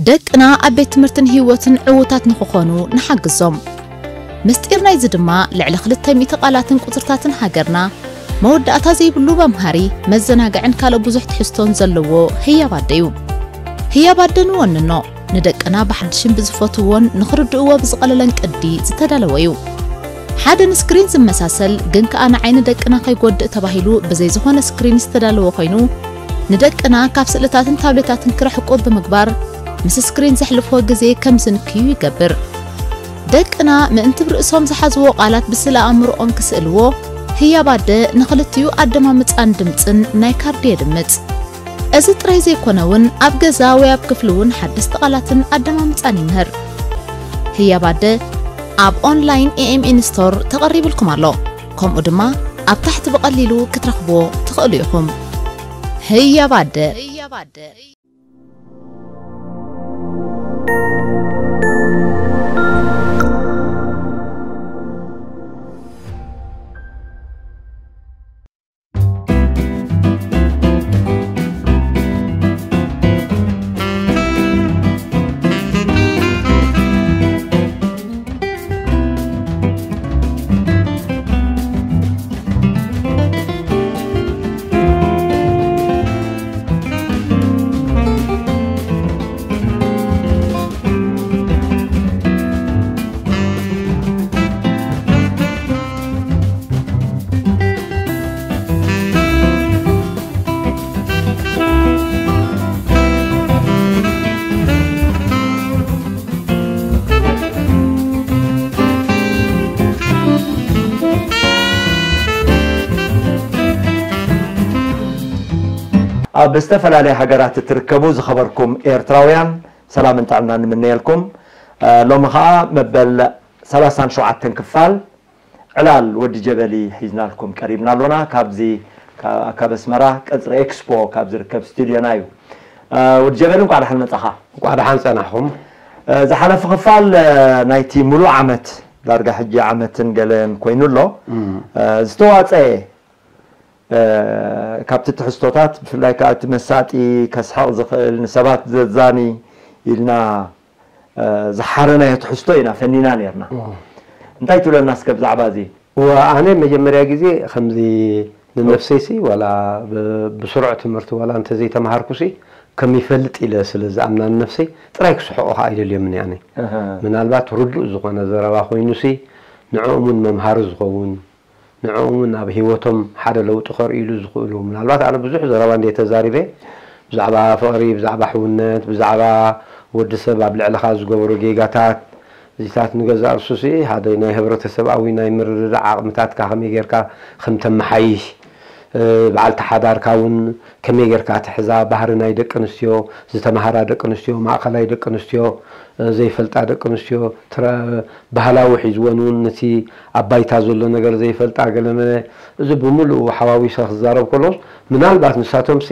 ደቅና ኣብ ቤት ትምህርትን ህይወትን ዕዉታት ንኽኾኑ ንሓግዞም። ምስጢር ናይዚ ድማ ልዕሊ ክልተ ሚእቲ ቃላትን ቁጽርታትን ሃገርና መወዳእታ ዘይብሉ መምሃሪ፣ መዘናግዕን ካልእ ብዙሕ ትሕዝቶን ዘለዎ ህያብ ኣደ እዩ። ህያብ ኣደ ንወንኖ፣ ንደቅና ብሓድሽን ብዝፈትውዎን ንኽርድእዎ ብዝቐለለን ቅዲ ዝተዳለወ እዩ። ሓደ ንስክሪን ዝመሳሰል ግን ከኣ ንዓይኒ ደቅና ከይጎድእ ተባሂሉ ብዘይ ዝኾነ ስክሪን ዝተዳለወ ኮይኑ፣ ንደቅና ካብ ስእልታትን ታብሌታትን ክረሕቁ ብምግባር ምስ ስክሪን ዘሕልፍዎ ግዜ ከም ዝንክዩ ይገብር። ደቅና ምእንቲ ብርእሶም ዝሓዝዎ ቃላት ብስእለ ኣእምሮኦም ክስእልዎ፣ ህያብ ኣደ ንኽልቲኡ ኣደማምጻን ድምጽን ናይ ካርዲ የድምጽ። እዚ ጥራይ ዘይኮነ እውን ኣብ ገዛ ወይ ኣብ ክፍሊ እውን ሓደስቲ ቃላትን ኣደማምጻን ይምህር። ህያብ ኣደ ኣብ ኦንላይን ኤ ኤም ኢን ስቶር ተቐሪብልኩም ኣሎ። ከምኡ ድማ ኣብ ታሕቲ ብቐሊሉ ክትረኽብዎ ትኽእሉ ኢኹም። ህያብ ኣደ። ኣብ ዝተፈላለያ ሃገራት እትርከቡ ዝኸበርኩም ኤርትራውያን፣ ሰላምን ጥዕናን ንምነየልኩም። እ፣ ሎሚ ኸኣ መበል ሰላሳን ሸውዓተን ክፋል ዕላል ወዲ ጀበሊ ሒዝናልኩም ቀሪብና ኣሎና። ካብዚ፣ ካብ፣ ካብ ኣስመራ ቀጽሪ ኤክስፖ ካብ ዝርከብ ስቱድዮና እዩ። እ፣ ወዲ ጀበሊ፣ እንኳዕ ደሓን መጻኻ። እንኳዕ ደሓን ጸናሕኹም። እ፣ ዝሓለፈ ክፋል፣ እ፣ ናይቲ ሙሉእ ዓመት፣ ዳርጋ ሕጂ ዓመትን ገለን ኮይኑ ኣሎ። እም። እ፣ ዝተዋጸየ እ፣ ካብቲ ትሕዝቶታት፣ ብፍላይ ከኣ እቲ መሳጢ፣ ከስሕቕ ዝኽእል፣ ንሰባት ዘዛኒ ኢልና፣ እ፣ ዝሓረናዮ ትሕዝቶ ኢና ፈኒና ኔርና። እዎ። እንታይ ትብለና እስከ ብዛዕባ እዚ? እወ፣ ኣነ መጀመርያ ግዜ ከምዚ ንነፍሰይሲ ዋላ ብ-፣ ብስሩዕ ትምህርቲ ዋላ እንተዘይተማሃርኩሲ፣ ከም ይፈልጥ ኢለ ስለ ዝኣምና ንነፍሰይ፣ ጥራይ ክስሕቑ ከኣ ኣይደልዮምን እየ ኣነ። እህ። ምናልባት ርዱእ ዝኾነ ዘረባ ኮይኑሲ፣ ንዕኦም እውን መምሃሪ ዝኸውን፣ ንዕኦም እውን ኣብ ህይወቶም ሓደ ለውጢ ከርእይሉ ዝኽእሉ። ምናልባት ኣነ ብዙሕ ዘረባ እንድየ ተዛሪበ፣ ብዛዕባ ፍቕሪ፣ ብዛዕባ ሕውነት፣ ብዛዕባ ወዲ ሰብ ኣብ ልዕለኻ ዝገበሮ ጌጋታት፣ እዚታት ንገዛእ ርእሱሲ ሓደ ናይ ሕብረተሰብኣዊ ናይ ምርድዳእ ዓቕምታትካ ከመይ ጌርካ ከም ተመሓይሽ፣ እ፣ በዓልቲ ሓዳርካ እውን ከመይ ጌርካ ትሕዛ፣ ባህሪ ናይ ደቂ ኣንስትዮ፣ ዝተማሃራ ደቂ ኣንስትዮ፣ ማእኸላይ ደቂ ኣንስትዮ፣ እ፣ ዘይፈልጣ ደቂ ኣንስትዮ፣ ትረ-፣ ባህላዊ ሒዝወን እውን ነቲ ኣብ ባይታ ዘሎ ነገር ዘይፈልጣ ገለመለ፣ እዚ ብምሉኡ ሓዋዊሰ ክዛረብ ከሎስ፣ ምናልባት ንሳቶምሲ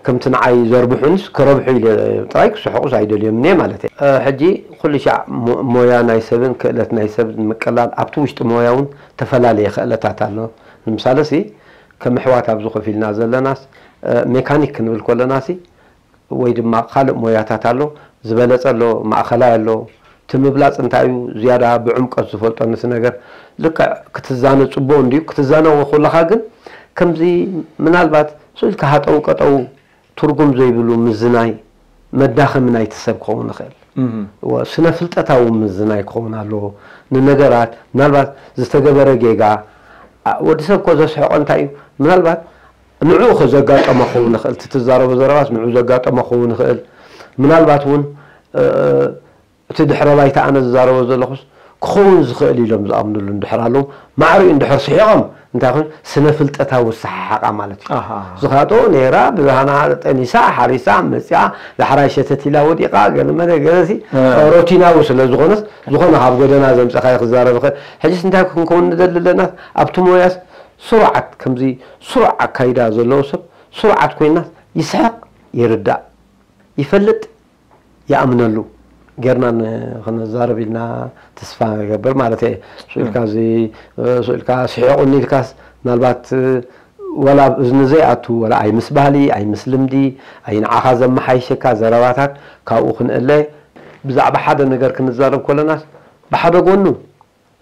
ከምቲ ንዓይ ዘርብሑንስ ክረብሑ ኢለ ጥራይ ክስሕቑስ ኣይደልዮምን እየ ማለት እየ። እ፣ ሕጂ ኩሉ ሻዕ ሞ-፣ ሞያ ናይ ሰብን ክእለት ናይ ሰብን ምቅላል ኣብቲ ውሽጢ ሞያ እውን ተፈላለየ ክእለታት ኣሎ። ንምሳለሲ ከም ኣሕዋት ኣብዚ ኮፍ ኢልና ዘለናስ፣ እ፣ ሜካኒክ ክንብል ከለናሲ ወይ ድማ ካልእ ሞያታት ኣሎ፣ ዝበለጸ ኣሎ፣ ማእኸላይ ኣሎ። እቲ ምብላጽ እንታይ እዩ? ዝያዳ ብዕምቆት ዝፈልጦ ነቲ ነገር ልክዕ ክትዛነ ጽቡቕ እንድዩ። ክትዛነዎ ከለኻ ግን ከምዚ ምናልባት ስኢልካ ሃጠው ቀጠው ትርጉም ዘይብሉ ምዝናይ መዳኸሚ ናይቲ ሰብ ክኸውን ይኽእል። እም። እወ፣ ስነ ፍልጠታዊ ምዝናይ ክኸውን ኣለዎ። ንነገራት ምናልባት ዝተገበረ ጌጋ፣ ኣ-፣ ወዲ ሰብ እኮ ዘስሕቆ እንታይ እዩ? ምናልባት ንዕኡ ከ ዘጋጠሞ ክኸውን ይኽእል፣ እቲ ትዛረቦ ዘረባስ ንዕኡ ዘጋጠሞ ክኸውን ይኽእል። ምናልባት እውን፣ እ፣ እቲ ድሕረ ባይታ ኣነ ዝዛረቦ ዘለኹስ ክኸውን ዝኽእል ኢሎም ዝኣምንሉ እንድሕር ኣለዉ፣ ማዕሪኡ እንድሕር ስሒቖም፣ እንታይ ኮይኑ፣ ስነ ፍልጠታዊ ኣሰሓሓቓ ማለት እዩ። ኣሃ። ዝኻቶ ነይራ፣ ብባህና ጠኒሳ፣ ሓሪሳ፣ መጺኣ፣ ዳሕራይ ሸተት ኢላ ወዲቓ፣ ገለ መለ ገለሲ፣ እ። ሮቲናዊ ስለ ዝኾነስ፣ ዝኾነ ካብ ጎደና ዘምጸኻዮ ክዛረብ ይኽእል። ሕጂስ እንታይ ክንከውን ንደሊ ኣለና? ኣብቲ ሞያስ ስሩዓት፣ ከምዚ ስሩዕ ኣካይዳ ዘለዎ ሰብ ስሩዓት ኮይና ይስሕቕ፣ ይርዳእ፣ ይፈልጥ፣ ይኣምነሉ ጌርና ን-፣ ክንዛረብ ኢልና ተስፋ ንገብር ማለት እየ። ስኢልካ እዚ፣ ስኢልካ ስሒቑኒ ኢልካስ ምናልባት ወላ ኣብ እዝኒ ዘይኣቱ፣ ወላ ኣይ ምስ ባህሊ፣ ኣይ ምስ ልምዲ፣ ኣይ ንዓኻ ዘመሓይሸካ ዘረባታት ካብኡ ክንእለ፣ ብዛዕባ ሓደ ነገር ክንዛረብ ከለናስ ብሓደ ጎኑ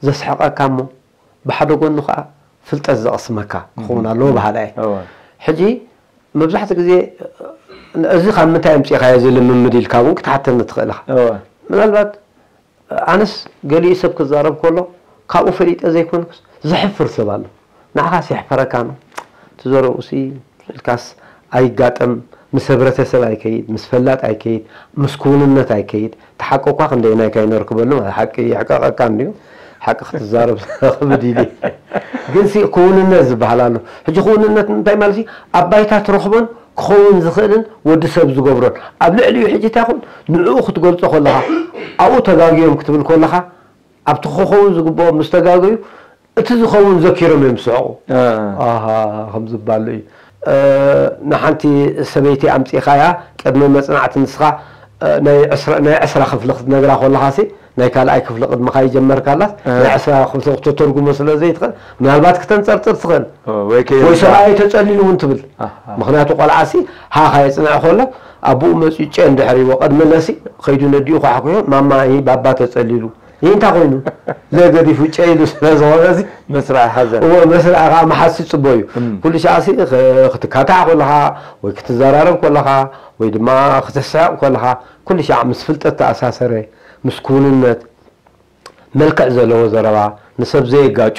ዘስሕቐካ እሞ ብሓደ ጎኑ ከዓ ፍልጠት ዘቕስመካ ክኸውን ኣለዎ በሃላይ። ሕጂ መብዛሕትኡ ግዜ እዚ ካብ ምንታይ ኣምፂእኻዮ እዚ ልምምድ ኢልካ እውን ክትሓተኒ ትኽእል ኢኻ። ምናልባት ኣነስ ገሊኡ ሰብ ክዛረብ ከሎ ካብኡ ፈሊጠ ዘይኮንኩስ ዘሕፍር ሰብ ኣሎ። ንዓኻስ የሕፈረካ ነው ትዘረቡሲ ኢልካስ ኣይጋጠም። ምስ ህብረተሰብ ኣይከይድ፣ ምስ ፈላጥ ኣይከይድ፣ ምስ ክውንነት ኣይከይድ። ተሓቂ እኳ ክንደይ ናይካ ይነርክበሉ ማለት ሓቂ ይሕቀቐካ እንዲዩ። ሓቂ ክትዛረብ ክብድ ኢሉ። ግን ሲ ክውንነት ዝበሃል ኣሎ። ሕጂ ክውንነት እንታይ ማለት እዩ? ኣብ ባይታ ትረኽቦን ክኸውን ዝኽእልን ወዲ ሰብ ዝገብሮን ኣብ ልዕሊኡ ሕጂ እንታይ ይኹን ንዕኡ ክትገልጾ ከለኻ ኣብኡ ተጋግዮም ክትብል ከለኻ ኣብቲ ክኸውን ዝግብኦ ምስ ተጋገዩ እቲ ዝኸውን ዘኪሮም እዮም ዝስሕቑ። ኣሃ ከም ዝበሃሉ እዩ። ንሓንቲ ሰበይቲ ኣምፂእኻያ ቅድሚ መፅናዕቲ ንስኻ ናይ ዕስራ ክፍሊ ክትነግራ ከለኻሲ ናይ ካልኣይ ክፍሊ ቅድምኻ ይጀመርካላስ ናይ ዕስራ ክፍሊ ክተተርጉሞ ስለ ዘይትኽእል ምናልባት ክተንፀርፅር ትኽእል ወይ ሰብኣይ ተፀሊሉ እውን ትብል። ምክንያቱ ቆልዓሲ ሃኻ የፅንዕ ከሎ ኣቦኡ መፅጨ እንድሕር ይዎ ቅድሚ ለሲ ከይዱ ነዲኡ ኳሕኩዮ ማማ ባባ ተፀሊሉ ይህ እንታይ ኮይኑ ለገዲፉ ጨ ኢሉ ስለ ዝኾነ እዚ መስርዕ ሓዘን እዎ መስርዕ ከዓ መሓሲ ፅቦ እዩ። ኩሉ ሻዕ ሲ ክትካታዕ ከለኻ ወይ ክትዘራረብ ከለኻ ወይ ድማ ክትስሕቕ ከለኻ ኩሉ ሻዕ ምስ ፍልጠት ተኣሳሰረ ምስ ክውንነት መልክዕ ዘለዎ ዘረባ ንሰብ ዘየጋጩ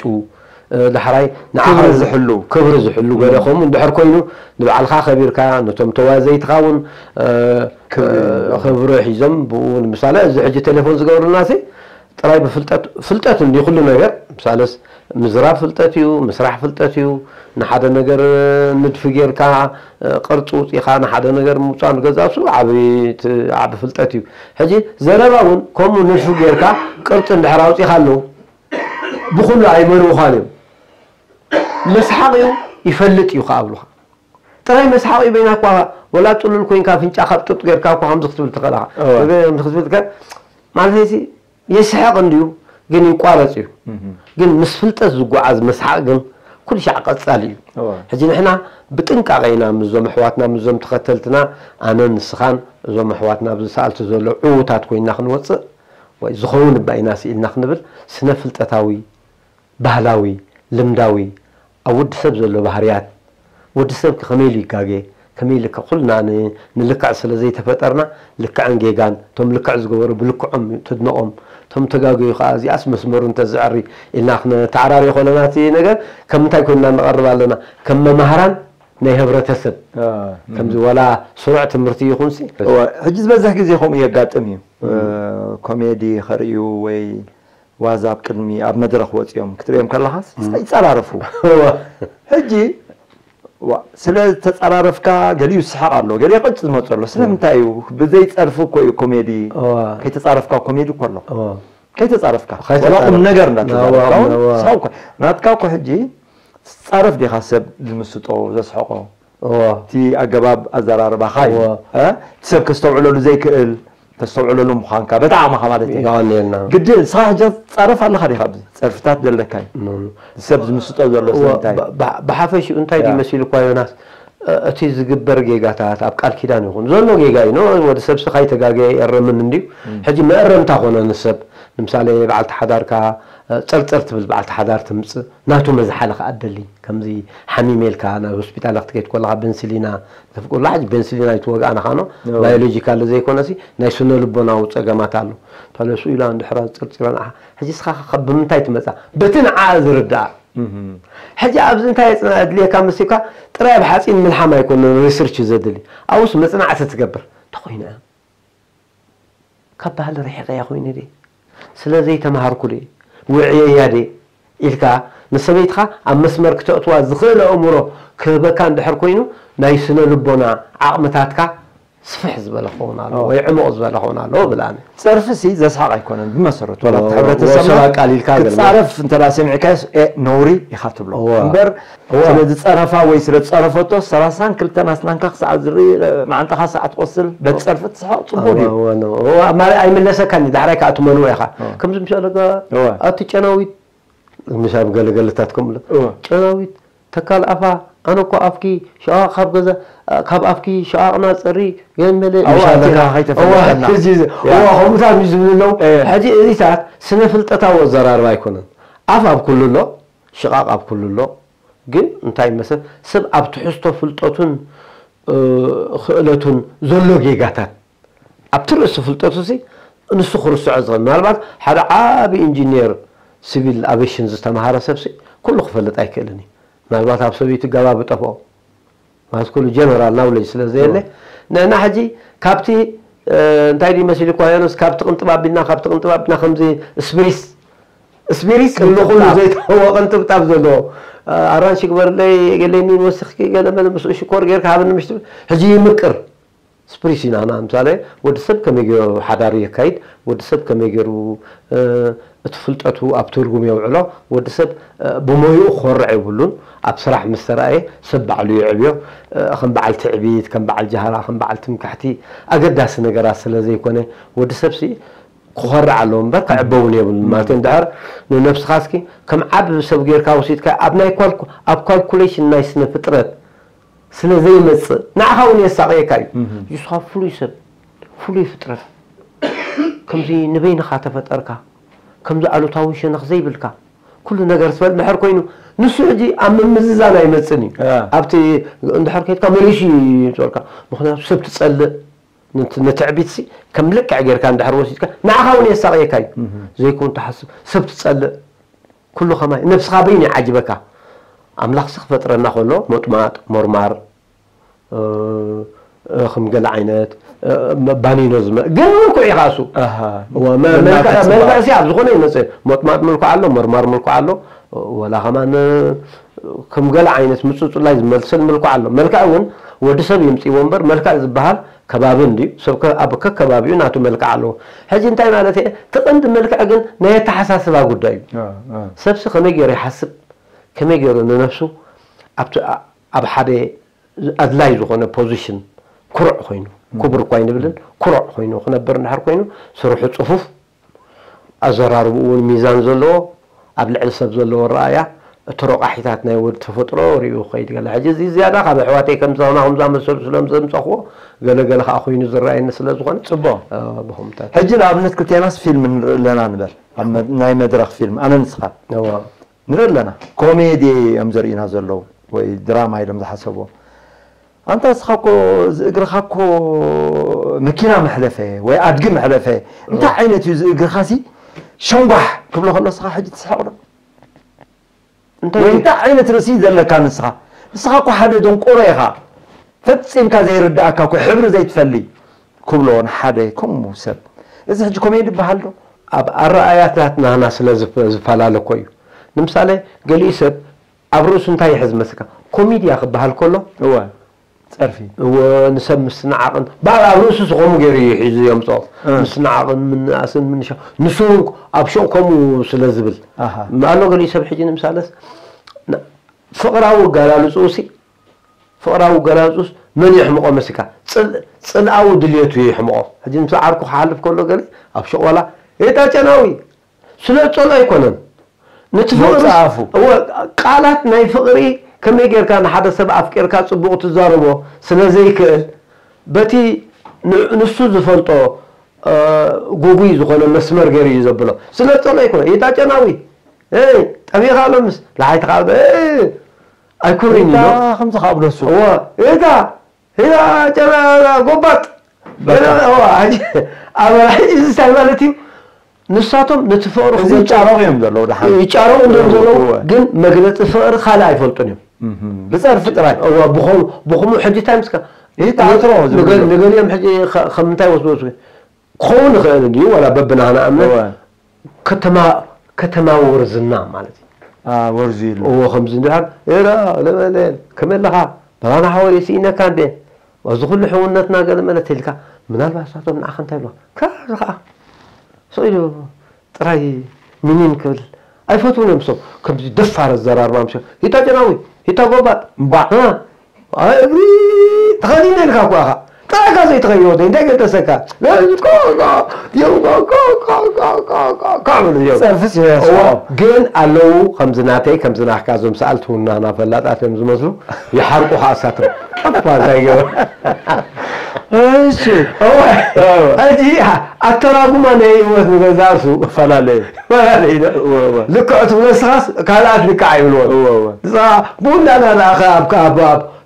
ዳሕራይ ንዓኻ ክብሪ ዝሕሉ። ክብሪ ዝሕሉ ገለ ከምኡ እንድሕር ኮይኑ ንባዕልኻ ከቢርካ ነቶም ተዋዘይትኻ እውን ክብሪ ሒዞም ብኡ ንምሳሌ እዚ ሕጂ ቴሌፎን ዝገብርና ሲ ጥራይ ብፍልጠት ፍልጠት እንዲ ኩሉ ነገር ምሳሌስ ምዝራብ ፍልጠት እዩ ምስራሕ ፍልጠት እዩ ንሓደ ነገር ንድፊ ጌርካ ቅርፂ ውፂኻ ንሓደ ነገር ምውፃእ ንገዛሱ ዓቢ ፍልጠት እዩ ሕጂ ዘረባ እውን ከምኡ ንድፊ ጌርካ ቅርፂ እንድሕር ኣውፂኻ ኣለዉ ብኩሉ ኣይመርውኻን እዮም መስሓቕ እዩ ይፈልጥ እዩ ከኣብሉኻ ጥራይ መስሓቕ እዩ በይና እኳ ወላ ጥሉል ኮይንካ ፍንጫ ካብ ጡጥ ጌርካ እኳ ከምዚ ክትብል ትኽእል ኢኻ ከምዚ ክትብል ትኽእል ማለት እዚ የስሕቕ እንድዩ ግን ይቋረጽ እዩ ግን ምስ ፍልጠት ዝጓዓዝ መስሓቕ ግን ኩሉ ሻዕ ቀጻሊ እዩ ሕጂ ንሕና ብጥንቃቐ ኢና ምስዞም ኣሕዋትና ምስዞም ተኸተልትና ኣነ ንስኻን እዞም ኣሕዋትና ኣብዚ ሰኣልቲ ዘሎ ዕዉታት ኮይንና ክንወፅእ ወይ ዝኸውን እባ ኢና ስኢልና ክንብል ስነ ፍልጠታዊ ባህላዊ ልምዳዊ ኣብ ወዲ ሰብ ዘሎ ባህርያት ወዲ ሰብ ከመይ ኢሉ ይጋገ ከመይ ኢሉ ኩልና ንልክዕ ስለ ዘይተፈጠርና ልክዕን ጌጋን እቶም ልክዕ ዝገበሩ ብልክዖም ተድንቖም እቶም ተጋገዩ ከዓ እዚኣስ መስመሩ እንተዝዕሪ ኢልና ክንተዓራርዮ ከለና እቲ ነገር ከም ምንታይ ኮይንና ንቐርብ ኣለና ከም መማህራን ናይ ህብረተሰብ ከምዚ ዋላ ስሩዕ ትምህርቲ ይኹንሲ ሕጂ ዝበዝሕ ግዜ ከምኡ የጋጥም እዩ ኮሜዲ ከርእዩ ወይ ዋዛ ኣብ ቅድሚ ኣብ መድረኽ ወፂኦም ክትርእዮም ከለኻስ ይፀራረፉ ሕጂ ስለ ዝተፀራረፍካ ገሊኡ ዝስሕቕ ኣሎ ገሊኡ ቅጭ ዝመፁ ኣሎ ስለምንታይ እዩ ብዘይፀርፊ እኮ እዩ ኮሜዲ ከይተፃረፍካ ኮሜዲ እኮ ኣሎ ከይተፃረፍካ ወላ ቁም ነገር እንዳተዛረፍካ እውን ስሕቕ እኮ ናትካ እኮ ሕጂ ትፃረፍ ዲኻ ሰብ ዝምስጦ ዘስሕቖ እቲ ኣገባብ ኣዘራርባኻ እዩ እቲ ሰብ ከስተውዕለሉ ዘይክእል ተስተውዕለሉ ምዃንካ በቲ ዓቕምኻ ማለት እዩ የቐንየልና ግዲ ንስኻ ሕጂ ትፃረፍ ኣለኻ ዲኻ ኣብዚ ፀርፍታት ዘለካ እዩ ሰብ ዝምስጦ ዘሎ ስለምንታይ ብሓፈሽኡ እንታይ ድዩ መሲሉኳ ዮናስ እቲ ዝግበር ጌጋታት ኣብ ቃል ኪዳን ይኹን ዘሎ ጌጋ እዩ ወዲ ሰብ ስኻ ይተጋገየ የረምን እንድዩ ሕጂ መእረምታ ኮነ ንሰብ ንምሳሌ በዓልቲ ሓዳርካ ፀርፀር ትብል በዓልቲ ሓዳር ትምፅእ ናቱ መዝሓሊ ከዓ ደሊ ከምዚ ሓሚመ ኢልካ ናብ ሆስፒታል ክትከይድ ከለካ በንስሊና ተፍቅላ ሕጂ በንስሊና ይትወግኣ ንካኖ ባዮሎጂካል ዘይኮነሲ ናይ ስነ ልቦናዊ ፀገማት ኣሎ ተለሱ ኢላ እንድሕራ ፀርፂራ ንዓ ሕጂ ስካ ካብ ብምንታይ ትመፃ በቲ ንዓ ዝርዳኣ ሕጂ ኣብዚ እንታይ የፅና ኣድልየካ መሲካ ጥራይ ኣብ ሓፂን ምልሓም ኣይኮነን ሪስርች ዘድሊ ኣብኡስ መፅናዕቲ ትገብር ተኮይነ ካብ ባህሊ ርሒቐያ ኮይነ ድየ ስለ ዘይተማሃርኩ ድየ ውዕየያ ድየ ኢልካ ንሰበይትኻ ኣብ መስመር ክተእትዋ ዝኽእል ኣእምሮ ክህበካ እንድሕር ኮይኑ ናይ ስነ ልቦና ዓቕምታትካ ስፍሕ ዝበለ ክኸውን ኣለዎ ወይ ዕሙቕ ዝበለ ክኸውን ኣለዎ እብል ኣነ። ጸርፊ ሲ ዘስሕቕ ኣይኮነን ብመሰረቱ ዋላ ኣብቲ ሕብረተሰብና ክትጻረፍ እንተ ደኣ ሰሚዕካዮስ ኤእ ነውሪ ኢኻ ትብሎ እምበር ስለ ዝጸረፋ ወይ ስለ ዝጸረፈቶ ሰላሳን ክልተን ኣስናንካ ክሳዕ ዝርኢ መዓንጣኻ ክሳዕ ትቖስል በቲ ጸርፊ ትስሕቕ ጽቡቕ ድዩ? እወ እወ እወ ኣማሪ ኣይምለሰካን እዩ ዳሕራይ ከዓ ትመልዎ ኢኻ ከምዚ ምሻ ኣለካ ኣቲ ጨናዊት ምሻ ኣብ ገለገለታት ከምሎ ጨናዊት ተካል ኣፋ ኣነ እኮ ኣፍኪ ሽቓቕ ካብ ገዛ ካብ ኣፍኪ ሽቓቕና ጽሪ ገመለ ኣዋ፣ ኣለካ ከይተፈለጠና። ከምኡታት እዩ ዝብሉ ኣለዉ። ሕጂ እዚታት ስነ ፍልጠታዊ ኣዘራርባ ኣይኮነን። ኣፍ ኣብ ኩሉ ኣሎ፣ ሽቓቕ ኣብ ኩሉ ኣሎ። ግን እንታይ መሰል ሰብ ኣብ ትሕዝቶ ፍልጠቱን ክእለቱን ዘሎ ጌጋታት ኣብቲ ርእሲ ፍልጠቱ ሲ ንሱ ክርስዖ ዝኽእል። ምናልባት ሓደ ዓቢ ኢንጂኒየር ሲቪል ኣቬሽን ዝተምሃረ ሰብ ሲ ኩሉ ክፈልጥ ኣይክእልን እዩ። ምናልባት ኣብ ሰበይቱ ገባ ብጠፍኦ ማለት ኩሉ ጀነራል ናውለጅ ስለ ዘየለ ንሕና ሕጂ ካብቲ እንታይ ድዩ መሲሉ እኳ ዮኖስ ካብቲ ቅንጥብ ኣቢልና ካብቲ ቅንጥብ ኣቢልና ከምዚ ስፕሪስ ስፒሪስ ንኩሉ ዘይተወ ቅንጥብጣብ ዘለዎ ኣራንሺ ግበርለይ ገለኒ ወስኽኪ ገለ መለ ምስኡ ሽኮር ጌርካ ሃብኒ ምሽ ትብል ሕጂ ይምቅር ስፕሪስ ኢና ና ምሳሌ ወዲ ሰብ ከመይ ገይሩ ሓዳሩ የካይድ ወዲ ሰብ ከመይ ገይሩ እቲ ፍልጠቱ ኣብ ትርጉም የውዕሎ ወዲ ሰብ ብሞይኡ ክኮርዕ የብሉን ኣብ ስራሕ ምስ ተራእየ ሰብ ባዕሉ ይዕብዮ ከም በዓል ትዕቢት ከም በዓል ጃህራ ከም በዓል ትምክሕቲ ኣገዳሲ ነገራት ስለ ዘይኮነ ወዲ ሰብ ክኾርዕ ኣለዎ እምበር ክዕበ እውን የብሉን ማለት እዩ። እንድሕር ንነብስኻ እስኪ ከም ዓቢ ሰብ ጌርካ ወሲድካ ኣብ ናይ ኳልኩ ኣብ ካልኩሌሽን ናይ ስነ ፍጥረት ስለ ዘይመጽእ ንዓኻ እውን የሳቕየካ እዩ። ንስኻ ፍሉይ ሰብ ፍሉይ ፍጥረት ከምዚ ንበይንኻ ተፈጠርካ ከምዚ ኣሉታዊ ሸነኽ ዘይብልካ ኩሉ ነገር ስበል ድሕር ኮይኑ ንሱ ሕጂ ኣብ ምምዝዛን ኣይመጽን እዩ። ኣብቲ እንድሕር ከይድካ መሊሱ እዩ ይምጸልካ ምክንያቱ ሰብ ትጸልእ ንትዕቢትሲ ከም ልክዕ ጌርካ እንድሕር ወሲድካ ንዓኻ እውን የሳቕየካ እዩ ዘይኮን ትሓስብ ሰብ ትጸልእ ኩሉ ከማይ ነብስኻ በይኑ ይዓጅበካ ኣምላኽሲ ክፈጥረና ከሎ ሞጥማጥ ሞርማር ከም ገለ ዓይነት ባኒኖ ዝመ ግን ምልኩዕ ኢኻ እሱ መልክዕሲ ኣብ ዝኾነ ይመፅእ ሞጥማጥ ምልኩዕ ኣሎ ሞርማር ምልኩዕ ኣሎ ወላ ከማን ከም ገለ ዓይነት ምፅፁላይ ዝመስል ምልክዕ ኣሎ። መልክዕ እውን ወዲ ሰብ የምፅእዎ እምበር መልክዕ ዝበሃል ከባቢ እንድዩ። ሰብ ኣብ ከከባቢኡ ናቱ መልክዕ ኣለዎ። ሕጂ እንታይ ማለት እየ? እቲ ቀንዲ መልክዕ ግን ናይ ኣተሓሳስባ ጉዳይ እዩ። ሰብሲ ከመይ ገይሩ ይሓስብ፣ ከመይ ገይሩ ንነብሱ ኣብቲ ኣብ ሓደ ኣድላይ ዝኾነ ፖዚሽን ኩሩዕ ኮይኑ፣ ክቡር እኳ ኣይንብልን፣ ኩሩዕ ኮይኑ ክነብር እንድሕር ኮይኑ ስርሑ ፅፉፍ ኣዘራርብኡ እውን ሚዛን ዘለዎ ኣብ ልዕሊ ሰብ ዘለዎ ኣረኣእያ እቲ ረቋሒታት ናይ ወዲ ተፈጥሮ ሪኡ ክኸይድ ገለ ሕጂ እዚ ዝያዳ ካብ ኣሕዋተይ ከምዚ ከማኹም ዝኣመሰሉ ስለ ዘምፀኽዎ ገለ ገለ ከዓ ኮይኑ ዝረኣየኒ ስለ ዝኾነ ፅቡቕ ብኹምታት ሕጂ ንኣብነት ክልቴናስ ፊልም ንርኢ ኣለና ንበል ኣብ ናይ መድረኽ ፊልም ኣነ ንስኻ ንርኢ ኣለና ኮሜዲ እዮም ዘርእዩና ዘለዉ ወይ ድራማ ኢሎም ዝሓሰብዎ ኣንታ እስኻ እኮ ዝእግርኻ እኮ መኪና መሕለፈ ወይ ኣድጊ መሕለፈ እንታይ ዓይነት እዩ ዝእግርኻ ሲ ሸንጓሕ ክብሎ ከሎ እስኻ ሕጂ ትስሕቕ ዶ እንታይ ወይ እንታይ ዓይነት ርእሲ እዩ ዘለካ ንስኻ ንስኻ እኮ ሓደ ደንቆሮ ኢኻ ፈጺምካ ዘይርዳእካ እኮ ሕብሪ ዘይትፈሊ ክብሎ ንሓደ ከምኡ ሰብ እዚ ሕጂ ኮሜዲ ይበሃል ዶ ኣብ ኣረኣያታት ናህና ስለ ዝፈላለ እኮ እዩ ንምሳሌ ገሊኡ ሰብ ኣብ ርእሱ እንታይ ይሕዝ መስልካ ኮሚድያ ክበሃል ከሎ እወ ጸርፊ እወ ንሰብ ምስንዓቕን በዓል ኣብ ርእሱ ስኸሙ ገይሩ እዩ ሒዙ የምፅኦ ምስንዓቕን ምንኣስን ምንሻ ንሱ እውን ኣብ ሸቕ ከምኡ ስለ ዝብል ኣሎ ገሊኡ ሰብ ሕጂ ንምሳለስ ፍቕራዊ ኣጋላልፅኡ ሲ ፍቕራዊ ኣጋላልፅኡስ መን የሕምቖ መስልካ ፅልኣዊ ድልየቱ የሕምቖ ሕጂ ምስ ዓርኩ ክሓልፍ ከሎ ገለ ኣብ ሸቕ ዋላ ኤታ ጨናዊ ስለ ዝጸልኦ ኣይኮነን። ነቲ ፍቕሪ መውጽኣፉ። እወ፣ ቃላት ናይ ፍቕሪ ከመይ ጌርካ ንሓደ ሰብ ኣፍቂርካ ጽቡቕ ትዛረቦ ስለ ዘይክእል፣ በቲ ን- ንሱ ዝፈልጦ እ፣ ጉጉይ ዝኾነ መስመር ገይሩ እዩ ዘብሎ። ስለ ዝጸልኦ ኣይኮነን። ይታ ጨናዊ፣ እ፣ ጠፊእኻ ሎምስ፣ ለሓይትኻ፣ እ፣ ኣይኮነን እዩ እታ ዶ? ከምዚ ከኣ ብለሱ። እወ፣ እታ ሄዳ ጨና ጎባጥ ኣበላ ሕጂ እዚ እንታይ ማለት እዩ ንሳቶም ነቲ ፍቕሪ እዚ ክገልጹ ይጫረቑ እዮም ዘለዉ ደሓን ይጫረቑ እዮም ዘለዉ እወ። ግን መግለፂ ፍቕሪ ካልእ ኣይፈልጡን እዮም እህም። ብፀርፊ ጥራይ እዋ ብኸም ብኸምኡ ሕጂ እንታይ ምስካ ይተኣትሮ ዝብሉ። ንገ- ንገሊኦም ሕጂ ከ- ከም እንታይ ወስዶ ወስዶ ክኸውን ይኽእል እንድዩ ዋላ በብናህና እምነት እወ። ከተማ ከተማ ወርዝና ማለት እዩ። አ ወርዚ ኢሉ። እዎ ከምዚ እንድሕር ኤራ ለበለ ከመይ ኣለኻ በራና ሓወይ ስኢነካ እንዴ እዚ ኩሉ ሕውነትና ገለ መለ ተልካ ምናልባት ሳቶም ንዓኻ እንታይ ብሎ ካብዚ ከዓ ስቕ ኢሉ ጥራይ ሚኒን ክብል ኣይፈትውን እዮም ሶም ከምዚ ደፋር ኣዘራርባ ምሽ ሂታ ጨናዊ ሂታ ጎባጥ እምባዕ እ ኣይ እግሪ ተኸዲነ ኢልካ እኮ ኢኻ ጥራይካ ዘይተኸይወደ እንታይ ገደሰካ ጸርፍስ ይበስዖ። ግን ኣለዉ ከምዚ ናተይ ከምዚ ናካ ዞም ሰኣልቲ እውን ናና ፈላጣት እዮም ዝመስሉ። ይሓርቁ ከዓ ሳትም ጠፋ እንታይ ገበር። እሺ። ሕጂ ኣተራጉማ ናይ ህይወት ንገዛእሱ ፈላለዩ። ፈላለዩ። ልክዕ ትብሎ ንስኻስ ካልኣት ልክዕ ኣይብልዎን። ብኡ እንዳናለኣኸ ኣብ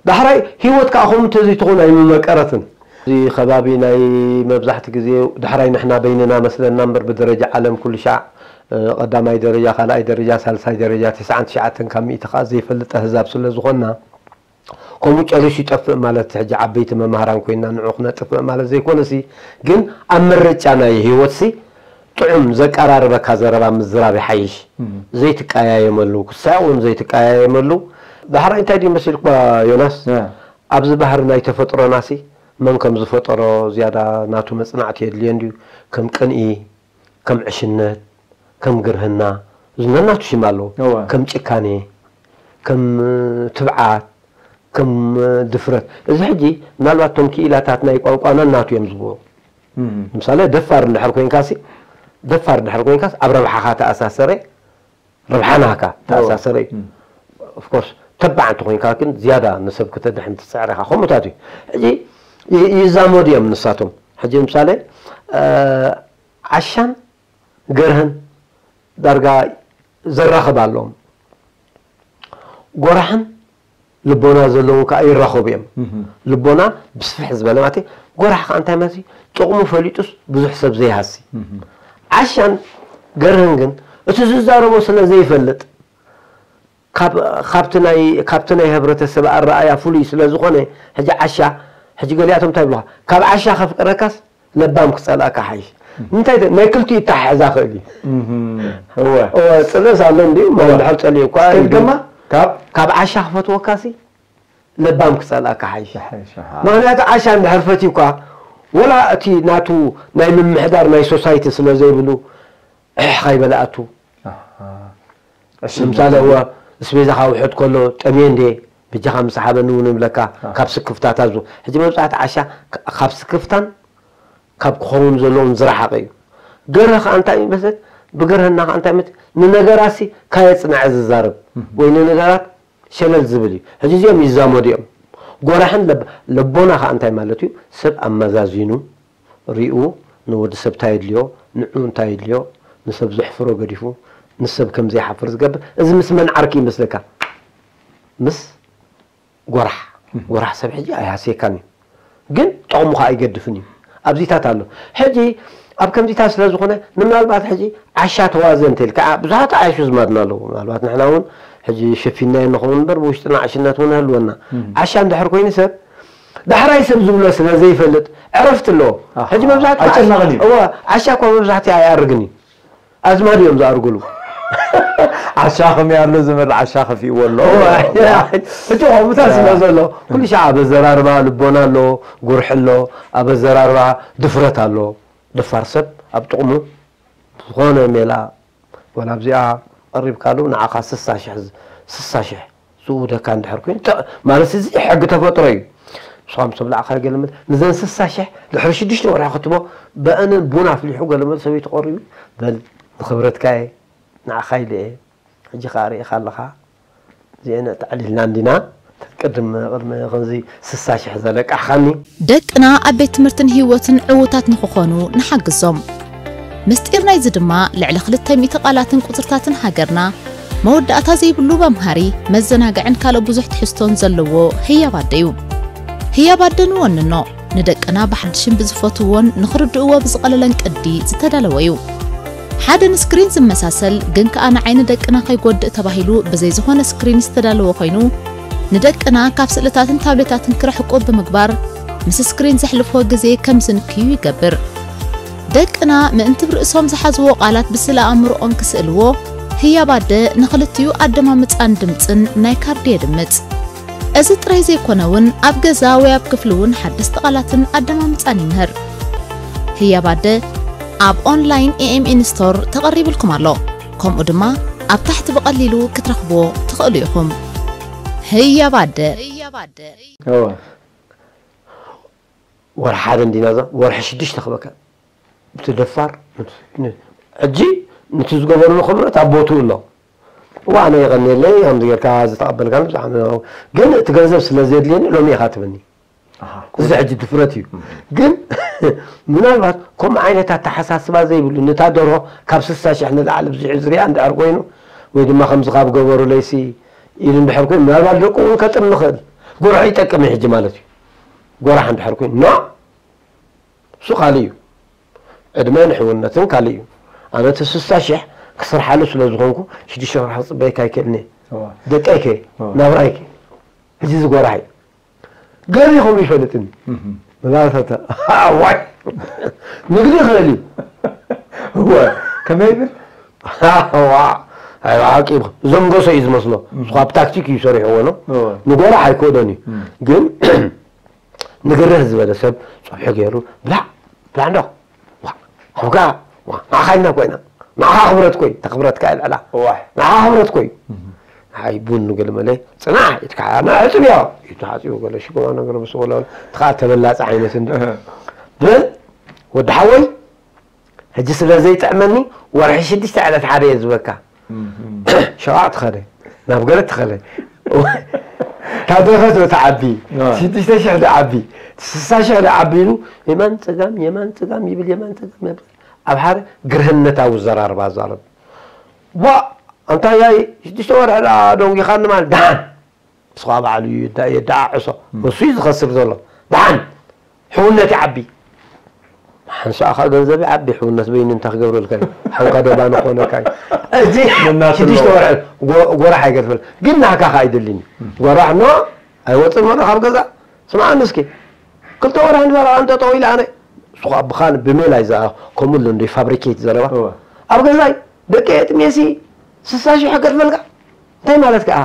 ዳሕራይ ህይወት ከዓ ከምኡ ተዘይትኾን ኣይምመቀረትን። እዚ ከባቢ ናይ መብዛሕቲ ግዜ ዳሕራይ ንሕና በይንና መስለና እምበር ብደረጃ ዓለም ኩሉ ሻዕ ቀዳማይ ደረጃ ካልኣይ ደረጃ ሳልሳይ ደረጃ ተስዓን ትሽዓተን ካብ ሚእቲ ከዓ ዘይፈልጥ ኣህዛብ ስለ ዝኾንና ከምኡ ጨሪሱ ይጠፍእ ማለት ሕጂ ዓበይቲ መማህራን ኮይና ንዑ ክነጥፍእ ማለት ዘይኮነሲ ግን ኣብ ምርጫ ናይ ህይወትሲ ጥዑም ዘቀራርበካ ዘረባ ምዝራብ ይሓይሽ። ዘይትቀያየመሉ ክሳዕ እውን ዘይትቀያየመሉ ዳሕራይ እንታይ ድዩ መሲልኳ ዮናስ? ኣብዚ ባህሪ ናይ ተፈጥሮናሲ መን ከም ዝፈጠሮ ዝያዳ ናቱ መጽናዕቲ የድልዮ እንድዩ። ከም ቅንኢ፣ ከም ዕሽነት፣ ከም ግርህና፣ እዚ ነናቱ ሽም ኣለዎ። ከም ጭካኔ፣ ከም ትብዓት፣ ከም ድፍረት። እዚ ሕጂ ምናልባት እቶም ክኢላታት ናይ ቋንቋ ነናቱ እዮም ዝብዎ። ንምሳሌ ደፋር እንድሕር ኮይንካሲ፣ ደፋር እንድሕር ኮይንካስ ኣብ ረብሓኻ ተኣሳሰረ፣ ረብሓ ናካ ተኣሳሰረ እዩ። ኦፍኮርስ ተባዕ እንተኮይንካ ግን ዝያዳ ንሰብ ክተድሕን ትፅዕር ኢኻ። ከምኡታት እዩ። ሕጂ ይዛመዱ እዮም ንሳቶም። ሕጂ ንምሳሌ ዓሻን ገርህን ዳርጋ ዘራኽብ ኣለዎም። ጎራሕን ልቦና ዘለዎም ከዓ ይራኸቡ እዮም። ልቦና ብስፍሕ ዝበለ ማለት እዩ። ጎራሕ ከዓ እንታይ ማለት እዩ? ጥቕሙ ፈሊጡስ ብዙሕ ሰብ ዘይሃሲ። ዓሻን ገርህን ግን እቲ ዝዛረቦ ስለ ዘይፈልጥ ካብቲ ናይ ህብረተሰብ ኣረኣያ ፍሉይ ስለ ዝኾነ ሕጂ ዓሻ ሕጂ ገሊኣቶም እንታይ ይብሉኻ? ካብ ዓሻ ከፍቅረካስ ለባም ክጸልኣካ ሓይሽ። እንታይ ናይ ክልቲኡ ይተሓሕዛ ክእል እዩ። እወ። እወ፣ ጽልእስ ኣሎ እንድዩ፣ ማን ድሕር ጸሊኡ እኳ እስከ ድገማ? ካብ ዓሻ ክፈትወካሲ ለባም ክጸልኣካ ሓይሽ። ምኽንያቱ ዓሻ እንድሕር ፈትዩካ ወላ እቲ ናቱ ናይ ምምሕዳር ናይ ሶሳይቲ ስለ ዘይብሉ እሕ ካይበለ ኣቱ። ንምሳሌ እወ እስቤዛኻ ውሕድ ከሎ ጠምየ እንዴ ብጃኻ ምስ ሓበኒ እውን ይብለካ። ካብ ስክፍታታት ዙ ሕጂ መብዛሕቲ ዓሻ ካብ ስክፍታን ካብ ክኸውን ዘለዎም ዝረሓቐ እዩ። ገርህ ከዓ እንታይ እዩ መስለት? ብገርህና ከዓ እንታይ መት ንነገራሲ ካየፅንዐ ዝዛረብ ወይ ንነገራት ሸለል ዝብል እዩ። ሕጂ እዚኦም ይዛመዱ እዮም። ጎራሕን ለብ- ለቦና ከዓ እንታይ ማለት እዩ? ሰብ ኣመዛዚኑ ሪኡ ንወዲ ሰብ እንታይ የድልዮ፣ ንዑ እንታይ የድልዮ፣ ንሰብ ዘሕፍሮ ገዲፉ ንሰብ ከም ዘይሓፍር ዝገብር እዚ ምስ መን ዓርኪ ይመስለካ? ምስ ጎራሕ። ጎራሕ ሰብ ሕጂ ኣይሃስየካን እዩ፣ ግን ጠቕሙ ከዓ ኣይገድፍን እዩ። ኣብዚታት ኣሎ። ሕጂ ኣብ ከምዚታት ስለ ዝኾነ ንምናልባት ሕጂ ዓሻ ተዋዘ እንተኢልካ ብዙሓት ዓያሹ ዝማድና ኣለዉ። ምናልባት ንሕና እውን ሕጂ ሸፊናዮ ንኸውን እምበር ብውሽጥና ዕሽነት እውን ህልወና። ዓሻ እንድሕር ኮይኑ ሰብ ዳሕራይ ሰብ ዝብሎ ስለ ዘይፈልጥ ዕረፍቲ ኣለዎ። ሕጂ መብዛሕትኡ ኣይጨነቕን እዩ። እወ፣ ዓሻ እኳ መብዛሕትኡ ኣይኣርግን እዩ። ኣዝማድ እዮም ዝኣርጉሉ። ዓሻ ከመይ ኣሎ ዝብል ዓሻ ከፊእዎ ኣሎ። ሕጂ ከምኡታት ስለ ዘሎ ኩሉ ሻዕ ኣብ ኣዘራርባ ልቦና ኣሎ፣ ጉርሒ ኣሎ፣ ኣብ ኣዘራርባ ድፍረት ኣሎ። ደፋር ሰብ ኣብ ጥቕሙ ዝኾነ ሜላ ወላ ኣብዚኣ ቀሪብካሉ ንዓኻ ስሳ ሽሕ ዝ- ስሳ ሽሕ ዝእውደካ እንድሕር ኮይኑ ተ- ማለት እዚ ሕጊ ተፈጥሮ እዩ። ንስኻ ምስ ተብላዕካ ገለ መለ- ንዘን ስሳ ሽሕ ድሕሪ ሽዱሽተ ወርሒ ክትቦ በእንን ቡን ኣፍሊሑ ገለ መለ ሰበይቱ ቀሪቡ በል ንኽብረትካ እየ ንዓኻ ኢለ እየ ሕጂ ከኣ ርኢኻ ኣለኻ እዚአን ኣዕሊልና እንዲና ቅድም ቅድሚ ክንዚ ስሳ ሽሕ ዘለቃሕኻኒ። ደቅና ኣብ ቤት ትምህርትን ህይወትን ዕዉታት ንኽኾኑ ንሓግዞም። ምስጢር ናይዚ ድማ ልዕሊ ክልተ ሚእቲ ቃላትን ቁጽርታትን ሃገርና መወዳእታ ዘይብሉ መምሃሪ፣ መዘናግዕን ካልእ ብዙሕ ትሕዝቶን ዘለዎ ህያብ ኣደ እዩ። ህያብ ኣደ ንወንኖ፣ ንደቅና ብሓድሽን ብዝፈትውዎን ንኽርድእዎ ብዝቐለለን ቅዲ ዝተዳለወ እዩ። ሓደ ንስክሪን ዝመሳሰል ግን ከኣ ንዓይኒ ደቅና ከይጎድእ ተባሂሉ ብዘይ ዝኾነ ስክሪን ዝተዳለወ ኮይኑ ንደቅና ካብ ስእልታትን ታብሌታትን ክርሕቁ ብምግባር ምስ ስክሪን ዘሕልፍዎ ግዜ ከም ዝንክዩ ይገብር። ደቅና ምእንቲ ብርእሶም ዝሓዝዎ ቃላት ብስእለ ኣእምሮኦም ክስእልዎ ህያብ ኣደ ንኽልቲኡ ኣደማምጻን ድምጽን ናይ ካርዲ የድምጽ። እዚ ጥራይ ዘይኮነ እውን ኣብ ገዛ ወይ ኣብ ክፍሊ እውን ሓደስቲ ቃላትን ኣደማምጻን ይምህር። ህያብ ኣደ ኣብ ኦንላይን ኤኤምኤን ስቶር ተቐሪብልኩም ኣሎ። ከምኡ ድማ ኣብ ታሕቲ ብቐሊሉ ክትረኽብዎ ትኽእሉ ኢኹም። ህያብ ኣደ። እወ። ወርሒ ሓደ እንዲና እዛ ወርሒ ሽዱሽተ ክበካ ብቲ ደፋር ሕጂ ነቲ ዝገበርሉ ክብረት ኣብ ቦትኡ ኣሎ። እዋ ኣነ የቐንየለይ፣ ከምዚ ጌርካ ዝተቐበልካኒ ብጣዕሚ ነው። ግን እቲ ገንዘብ ስለ ዘድልየኒ ሎሚ ኢኻ ትብኒ። እዚ ሕጂ ድፍረት እዩ። ግን ምናልባት ከምኡ ዓይነት ኣተሓሳስባ ዘይብሉ፣ ነታ ደርሆ ካብ ስሳ ሽሕ ንላዕሊ ብዝሒ ዝሪኣ እንድሕር ኮይኑ፣ ወይ ድማ ከምዚ ካብ ገበሩ ለይሲ ኢሉ እንድሕር ኮይኑ፣ ምናልባት ደቁ እውን ከጥም ንኽእል። ጎርሖ ይጠቅም እዩ ሕጂ ማለት እዩ። ጎራሕ እንድሕር ኮይኑ፣ ኖ፣ እሱ ካልእ እዩ። ዕድመን ሕውነትን ካልእ እዩ። ኣነ እቲ ስሳ ሽሕ ክስርሓሉ ስለ ዝኾንኩ፣ ሽዱሽተ ወርሒ ክጽበየካ ኣይክእልን እየ። እዋ። ደቀይ ከ፣ እዋ። ናብራይ ከ፣ ሕጂ እዚ ጎራሕ እዩ። ገቢኹም ይፈልጥኒ። እህ። መላልሳታ፣ ዋይ፣ ንግዲ ይኽእል እዩ። እወ፣ ከመይ ይብል? ዋ፣ ኣይ፣ ሓቂ እዩ። ዘንገሶ እዩ ዝመስሎ። እሱ ኣብ ታክቲክ እዩ ሰሪሕዎ ነው። እወ። ንጎራሕ ኣይክእሎን እዩ። እም። ግን ንግርህ ዝበለ ሰብ ጸብሑ ገይሩ፣ ብላዕ፣ ብላዕ እንዶ። ዋ፣ ኣውጋ፣ ዋ፣ ንዓኻ ኢልና ኮይና። ንዓኻ ክብረት ኮይ፣ እታ ክብረትካ እያ ልዕላ። ዋይ። ንዓኻ ክብረት ኮይ። እህ። ኣይ፣ ቡን ገለ መለ፣ ጽናሕ፣ ኢትካ፣ ንዕጽብዮ። ኢቱ ሓጺቡ ገለ ሽጎማ ነገር ምስ በሎ፣ እቲ ኸኣ ተበላጺ ዓይነት እንዲ። እህ። በል፣ ወዲ ሓወይ፣ ሕጂ ስለ ዘይጥዕመኒ፣ ወርሒ ሽዱሽተ ዕለት ሓደ እየ ዝበካ። እህ። ሸቓቕ ትኸደ፣ ናብ ገለ ትኸደ። ካብ ደኸት ወቲ ዓቢ፣ ዋ። ሽዱሽተ ሽሕ ዶ ዓቢ፣ ስሳ ሽሕ ዶ ዓቢ ኢሉ፣ የማን ጸጋም፣ የማን ጸጋም ይብል፣ የማን ጸጋም ይብል። ኣብ ሓደ ግርህነታዊ ዘራርባ ዛረብ። ዋ፣ ኣንታ ያይ፣ ሽዱሽተ ወርሒ ደኣ ደንጒኻኒ ማለት፣ ደሓን። ንሱ ኸኣ ባዕሉ እዩ የዳ-፣ የደዓዕሶ። እም። ንሱ እዩ ዝኸስር ዘሎ። ደሓን። ሕውነት ይዓቢ። ሓንሳእ ኸኣ ገንዘብ ይዓቢ፣ ሕውነት በይኑ እንታይ ክገብረልካ እዩ? ሓውካ ዶ ባኒ ክኾነካ እዩ? እዚ ነናቱ ሽዱሽተ ኣለዎ። ወርሒ ጎ-፣ ጎራሕ ኣይገድፈል። ግን ናህካ ኸኣ ኣይደልን እዩ። እም። ጎራሕ ኖ፣ ኣይወጽእን ወረ ካብ ገዛ። ስምዓኒ እስኪ። ክልተ ወርሒ ንበላ ኣንተ ጠው ኢለ ኣነ። እሱ ኸኣ ብኻን ብሜላ እዩ ዝኣ-፣ ከምኡ ኣሎ እንዶ ፋብሪኬት ዘረባ። እወ። ኣብ ገዛይ ደቂ የጥሜሲ ስሳ ሽሕ ከድፈልካ። እንታይ ማለት ከኣ?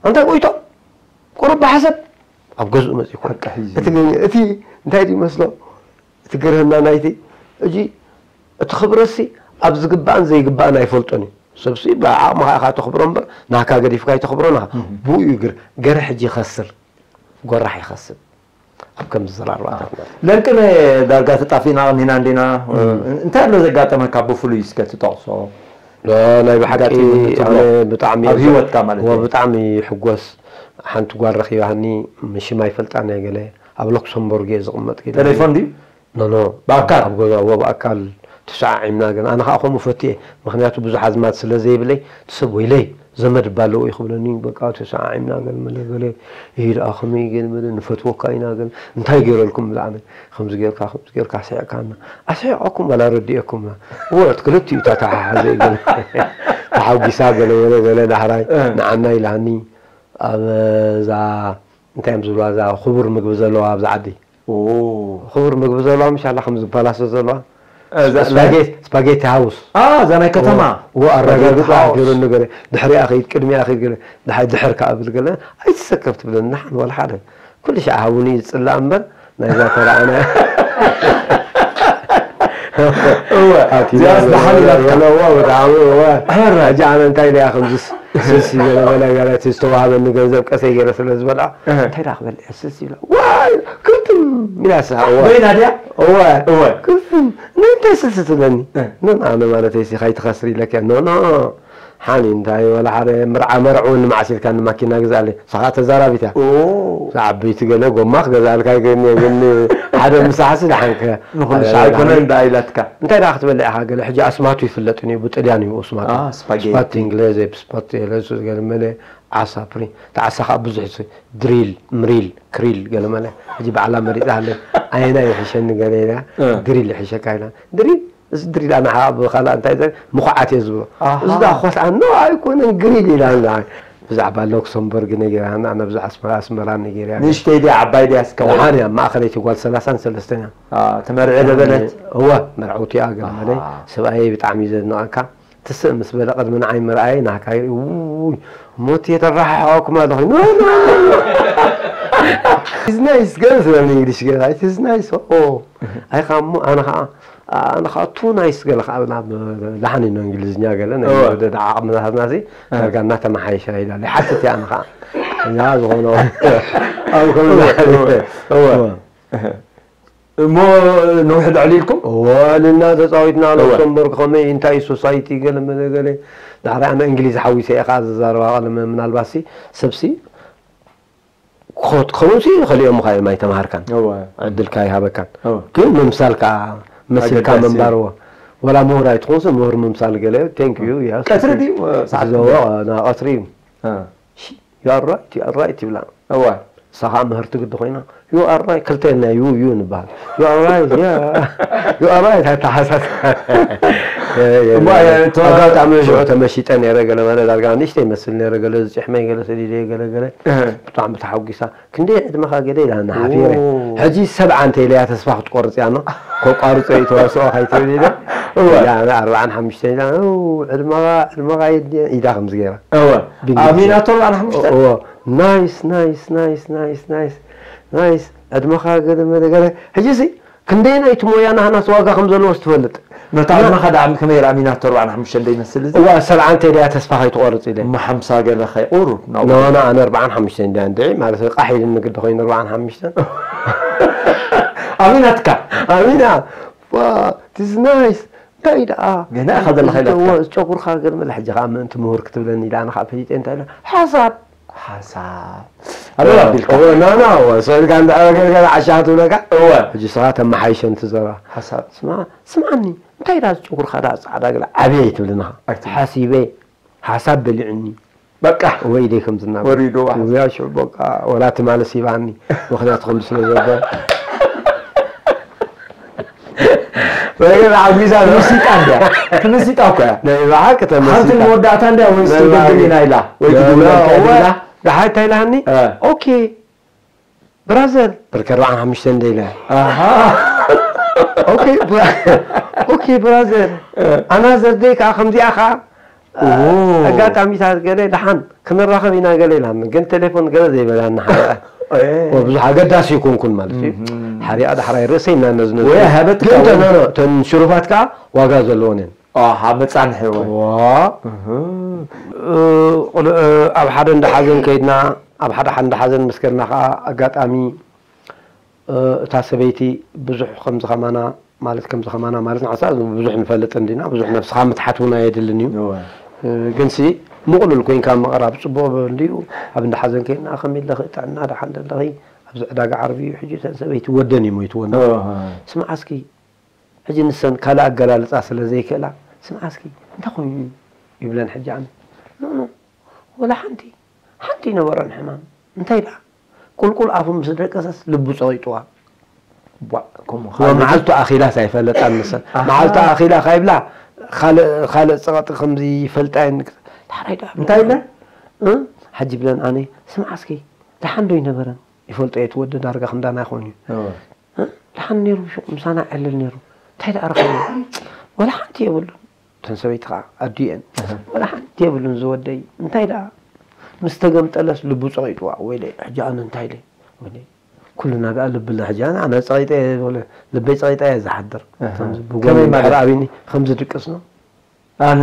ኣንታ ጎይቶ። ቁሩብ ብሓሰብ ኣብ ገዝኡ መጺኡ እኮ። ሓቂ ሒዙ። እቲ ግን፣ እቲ እንታይ ድዩ መስሎ? እቲ ግርህና ናይቲ፣ እጂ እቲ ክብረትሲ ኣብ ዝግባእን ዘይግባእን ኣይፈልጦን እዩ። ሰብሲ ብዓቕምኻ ኢኻ ተኽብሮ እምበር፣ ናካ ገዲፍካ ኣይተኽብሮን ኢኻ። እህ። ብኡ እዩ ግር-፣ ገርሕ ሕጂ ይኸስር፣ ጎራሕ ይኸስብ። ኣብ ከምዚ ዘራርባታት ማለት። ለንቅነ ዳርጋ ተጣፊእና ቀኒና እንዲና። እም። እንታይ ኣሎ ዘጋጠመካ ብፍሉይ እስከ ትጠቕሶ? ዶ፣ ናይ ብሓቂ ኣጋጢሙኒ ትብሎ? ኣነ ብጣዕሚ ኣብ ህይወትካ ማለት እዎ፣ እዩ። ብጣዕሚ ይሕጎስ። ሓንቲ ጓል ረኺባኒ፣ ሽማ ይፈልጣን እየ ገለ፣ ኣብ ሉክሰምቦርግ እየ ዝቕመጥ ገለ። ቴሌፎን ድዩ? ኖ፣ ኖ። ብኣካል? ኣብ ገዛ፣ እዎ፣ ብኣካል ተሰዓዒምና ገለ። ኣነ ኸኣ ከምኡ ፈትየ፣ ምኽንያቱ ብዙሕ ኣዝማድ ስለ ዘይብለይ፣ እቲ ሰብ ወይለይ፣ ዘመድ እባ ኣለዎ እዩ ክብለኒ፣ በቃ ተሰዓዒምና ገለ መለ ገለ፣ ይህ ደኣ ከመይ ገለ መለ፣ ንፈትወካ ኢና ገለ፣ እንታይ ገይረልኩም ብዛዕባ፣ ከምዚ ገይርካ፣ ከምዚ ገይርካ ኣስሒቕካና። ኣስሒቐኩም ዋላ ረዲኤኩም? እዎ፣ እቲ ክልቲኡ ተተሓሓዘ እዩ ገለ። ተሓጒሳ ገለ መለ ገለ፣ ዳሕራይ እ። ንዓና ኢላኒ፣ ኣብ እዛ፣ እንታይ እዮም ዝብልዋ፣ እዛ ክቡር ምግቢ ዘለዋ ኣብዚ ዓዲ። ኦ። ክቡር ምግቢ ዘለዋ፣ ምሽ ኣላ ከምዚ ፓላሶ ዘለዋ። እዛ ስፓጌት-፣ ስፓጌቲ ሃውስ። አ፣ እዛ ናይ ከተማ። ዎ፣ ዎ፣ ኣረጋግጻ ስፓጌቲ ሃውስ። ገይሩኒ ገለ። ድሕሪኣ ኸይድ፣ ቅድሚኣ ኸይድ ገለ። ድሓይ ድሕር ከኣ ብል ገለ። ኣይትሰከፍ ትብለኒ፣ ንሓን ዋላ ሓደ። ኩሉ ሻዕ ሃቡኒ ዝጽላእ እምበር፣ ናይዛ ተረኣና። እወ፣ ኣቲ እዚኣስ ደሓን ኢላትካ። በለዎ፣ ብጣዕሚ፣ እወ። ሕራይ። ሕጂ ኣነ እንታይ ኢለያ ከምዝስ ስልሲ ገለ በለ ገለ፣ እቲ ዝተዋህበኒ ገንዘብ ቀሰይ ገይረ ስለ ዝበልዓ፣ እህ። እንታይ ደኣ ክበልዕ ስልሲ ኢላ፣ ዋይ፣ ክርትም ኢላ ስሓቕ፣ ዋይ። በይና ድያ? እወ። እወ። ክርትም፣ ንምንታይ ስልሲ ትብለኒ? እህ። ኖ፣ ኣነ ማለተይ ሲ፣ ካይትኸስር ኢለኪ፣ ኖ፣ ኖ። ሓኒ እንታይ፣ ወላ ሓደ ምርዓ መርዕውኒ መዓስ ኢልካኒ ማኪና ግዛኣለይ። ንስኻ ተዛራቢት እያ። ኦ። እዛ ዓበይቲ ገለ ጎማ ክገዛእልካ ይገኒ፣ ግን ሓደ ምሳሓሲ ደሓንከ። ንኹሉ ኣበላ ሻዕ ኣይኮነን ደሓን። ደኣ ኢላትካ። እንታይ ደኣ ክትበልዕ ኢኻ? ገለ ሕጂ ኣስማቱ ይፍለጥን እዩ፣ ብጥልያን እዩ ኣስማቱ። አ፣ ስፓጌቲ። ስፓቲ እንግሊዝ፣ ስፓቲ፣ ገለ መለ፣ ዓሳ፣ ፕሪ-፣ እቲ ዓሳ ኸኣ ብዙሕ ሲ-፣ ድሪል፣ ምሪል፣ ክሪል፣ ገለ መለ። ሕጂ ባዕላ መሪጻ ሃለ፣ ኣየና ይሕሸኒ ገለ ኢላ፣ እ። ድሪል ይሕሸካ ኢላ። ድሪል፣ እዚ ድሪል ኣነ ሓ-፣ ብኻልእ እንታይ ዘ-፣ ምኹዓት እየ ዝብሎ። ኣሃ። እዚ ደኣ ኾት ኣኖ ኣይኮነን፣ ግሪል ኢላ ኣላ። ብዛዕባ ሉክሰምበርግ ነጊራ፣ ኣነ ብዛዕባ ኣስመራ፣ ኣስመራ ነጊራ። ንእሽተይ ድያ፣ ዓባይ ድያ እስከ? ደሓን እያ፣ ማእኸለይቲ ጓል ሰላሳን ሰለስተን እያ። አ፣ ተመርዒ ዶ በለት? እወ፣ መርዓውቲ እያ፣ ገለ መለ። ኣሃ። ሰብኣየይ ብጣዕሚ እዩ ዘድንቐካ። ትስእ ምስ በለ ቅድሚ ንዓይ ምርኣየ ናህካ ይርኢ፣ ውይ፣ ሞት የተራሓሓወኩም ኣለኹ። ኖ፣ ኖ፣ ኖ፣ ኖ። It is nice፣ ገለ ዝበለኒ እንግሊሽ ገለ፣ it is nice፣ ኦ። ኣይ፣ ኸኣ እሞ ኣነ ኸኣ፣ ኣነ ኸኣ ቱ ናይስ ገለ ኸኣ ናብ ላሕኒ ነው እንግሊዝኛ ገለ፣ ናይ እወ። ወደ ዓቕምታትናሲ፣ እወ። ዳርጋ እናተመሓየሸ ኢላ፣ ሓትት እያ ኣነ ኸኣ። እያ ዝኾነ፣ ኣብ ከምዛ እወ፣ እወ፣ እወ። እወ። እሞ ነዊሕ ዕልልኩም? ወልና ተፃዊትና። ሉክሰምበርግ ከመይ እንታይ ሶሳይቲ ገለ መለ ገለ። ዳሕራይ ኣነ እንግሊዝ ሓዊሰ እየ ከዓ ዝዛረባ ቀለ ምናልባት ሲ ሰብሲ ክኸውን ሲ ይኽእል እዮም። ኸ ማይ ተምሃርካን ዕድልካ ይሃበካን። ግን ምምሳል ከዓ መሲልካ ምንባርዎ። ወላ ምሁር ኣይትኾንስ ምሁር ምምሳል ገለ። Thank you። ቀትሪ ድዩ? ሰዓት ቀትሪ እዩ። You are right, you are right ይብላ። እዋ እሳ ከዓ ምህርቲ ግዲ ኮይና you are right ክልተ ናይ you you ንበሃል። You are right, yeah, you are right ኣይተሓሳስ። ኣጋጣሚ ሽዑ ተመሺጠ ነይረ። ገለ መለ ዳርጋ ንእሽተይ መስል ነይረ። ገለ ዝጭሕመይ ገለ ሰዲደ ገለ ገለ ብጣዕሚ ተሓጒሳ። ክንደይ ዕድመኻ ገለ ኢላና ሓፊረ። ሕጂ ሰብዓ እንተ ኢለያ ተስፋ ክትቆርጽ እያ። ከቋርጾ እዩ ተዋስኦ ከይትብል ኢለ። ኣርባዓን ሓሙሽተን ኢላ። ዕድመኻ ዕድመኻ የድልየ ኢዳ ከምዚ ገይራ። እወ ኣሚናቶ ኣርባዓን ሓሙሽተን። ናይስ ናይስ ናይስ ናይስ ናይስ ናይስ። ዕድመኻ ገለ መለ ገለ። ሕጂ ሲ ክንደየናይ እቲ ሞያ ናህናስ ዋጋ ከም ዘለዎስ ትፈልጥ። ነታ ዕድመኻ ደኣ ከመይ ኣሚናቶ ኣርባዓን ሓሙሽተን ደይመስል እዚ? እዋ ሰብዓ እንተ ደያ ተስፋ ከይትቆርጽ ኢለ። እሞ ሓምሳ ገለ ከይቁሩብ ናብኡ። ኖ ኖ ኣነ ኣርባዓን ሓሙሽተን ደያ እንድዒ ማለት ቃሕ ኢልኒ ግዲ ኮይኑ ኣርባዓን ሓሙሽተን። ኣሚናትካ። ኣሚና ዋ this nice እንታይ ደኣ ገና ኢኻ ዘለኻ ኢላትካ። ጨጉርካ ገርመለ ሕጂ ከዓ ምእንቲ ምሁር ክትብለኒ ኢለ ኣነ ከዓ ፈሊጠ እንታይ ኢለ ሓሳብ ሓሳብ ኣለዋ ኣቢልካ። እወ፣ ና፣ ና፣ እወ፣ ስቕ ኢልካ እንዳ ኣገልገለ ዓሻ ክትብለካ። እወ። ሕጂ ስኻ ተመሓይሸ እንትዘራ። ሓሳብ። ስማ፣ ስምዓኒ፣ እንታይ ዳ ጨጉርኻ ዳ ጻዕዳ ገለ ዓብየ ኣይትብልን ኢኻ። ኣይትብል። ሓሲበ፣ ሓሳብ በሊዑኒ። በቃ። እወ ኢለይ ከም ዝናገር። ወሪዱ። እዚኣ ሽዑ በቃ፣ ወላ ትማሊ ሲባኒ። ምኽንያቱ ከምዚ ስለ ዘበለ። በገና ዓጊዛ ነው። ትምሲጣ እንዲያ። ትምሲጣ እኮ እያ። ናይ ብሓቂ ተመሲጣ። ሓንቲ መወዳእታ እንዲያ ወይ ናይ ስቱዲዮ ብሓቂ። ግቢና ኢላ። ወይ ግቢ እወ። ኢላ። ደሓር እንታይ ኢላኒ? እ። ኦኬ ብራዘር። ብርክ ኣርባዓን ሓሙሽተን እንደ ኢለ። ኣሃ። ኦኬ ብራ-፣ ኦኬ ብራዘር። እ። ኣናዘር ደይ ከዓ ከምዚኣ ከዓ ኦ። ኣጋጣሚታት ገለ ደሓን ክንራኸብ ኢና ገለ ኢላኒ። ግን ቴሌፎን ገለ ዘይበላኒ ሓሪኣ። እ። ወብዙሕ ኣገዳሲ ይኮንኩን ማለት እዩ። እም። ሓሪኣ ዳሕራይ ርእሰይ እናነዝነዝኩ። ወይ ሃበትካ ግን ወይ ተኖኖ፣ እተን ሽሩፋት ከዓ ዋጋ ዘለዎን እየን። ኣሃ፣ መጻንሒ ወይ። ዋ። እህ። እ፣ ቁል-፣ እ፣ ኣብ ሓደ እንዳ ሓዘን ከይድና፣ ኣብ ሓደ ሓደ እንዳ ሓዘን ምስ ከድና ከዓ ኣጋጣሚ፣ እ፣ እታ ሰበይቲ ብዙሕ ከምዚ ከማና ማለት ከምዚ ከማና ማለት ንዓሳ ብዙሕ ንፈልጥ እንዲና፣ ብዙሕ ነብስኻ ምትሓት እውን ኣየድልን እዩ። እወ። እ፣ ግንሲ ምቕሉል ኮይንካ ምቕራብ ጽቡቕ እንድዩ። ኣብ እንዳ ሓዘን ከይድና ከመይ ኣለኺ? ጥዕና ደሓን ደለኺ? ኣብዚ ዕዳጋ ዓርቢ እዩ ሕጂ እተን ሰበይቲ ወደን እዩ ሞይትወን። እወ። ስምዓ እስኪ ሕጂ ንሰን ካልእ ኣገላልጻ ስለ ዘይክእላ፣ ስምዓ እስኪ እንታይ ኮይኑ እዩ ይብለን ሕጂ ኣነ። ኖ፣ ኖ፣ ወላ ሓንቲ፣ ሓንቲ ይነበረን ሕማም። እንታይ ደኣ? ቁልቁል ኣፉ ምስ ደቀሰስ ልቡ ጸቒጥዋ። ቧእ፣ ከምኡ ወ ካልእ መዓልቱ ኣኺላስ ኣይፈለጣን ንሰን። ኣሃ። መዓልቱ ኣኺላ ካይብላ፣ ካልእ፣ ካልእ ጸቕጢ ከምዚ ይፈልጣ እየን። ዳሕራይ ደኣ እንታይ ኢለን? እ? ሓጂ ብለን ኣነ፣ ስምዓ እስኪ፣ ደሓን ዶ ይነበረን? ይፈልጦ እየ፣ እቲ ወዲ ዳርጋ ክንዳና ይኾን እዩ። እወ። እ? ደሓን ነይሩ፣ ሹቕ ምሳና ይዕልል ነይሩ። እንታይ ደኣ ረኸብዎ? ወላ ሓንቲ የብሉን። እተን ሰበይቲ ኸዓ ኣዲኡ እየን። እህ። ወላ ሓንቲ የብሉን ዝወደይ። እንታይ ደኣ? ምስ ተገምጠለስ ልቡ ጸቒጥዋ። ወይለይ፣ ሕጂ ኣነ እንታይ ኢለ? ወይለይ፣ ኩልና ደኣ ልብና ሕጂ ኣነ፣ ኣነ ጸቒጠ እየ፣ ወለ-፣ ልበይ ጸቒጠ እየ ዝሓድር። እህ። ከምዚ ብጎኒ ከመይ ማለት? ድሕሪ ኣብኒ ከም ዝድቅስ ነው። ኣነ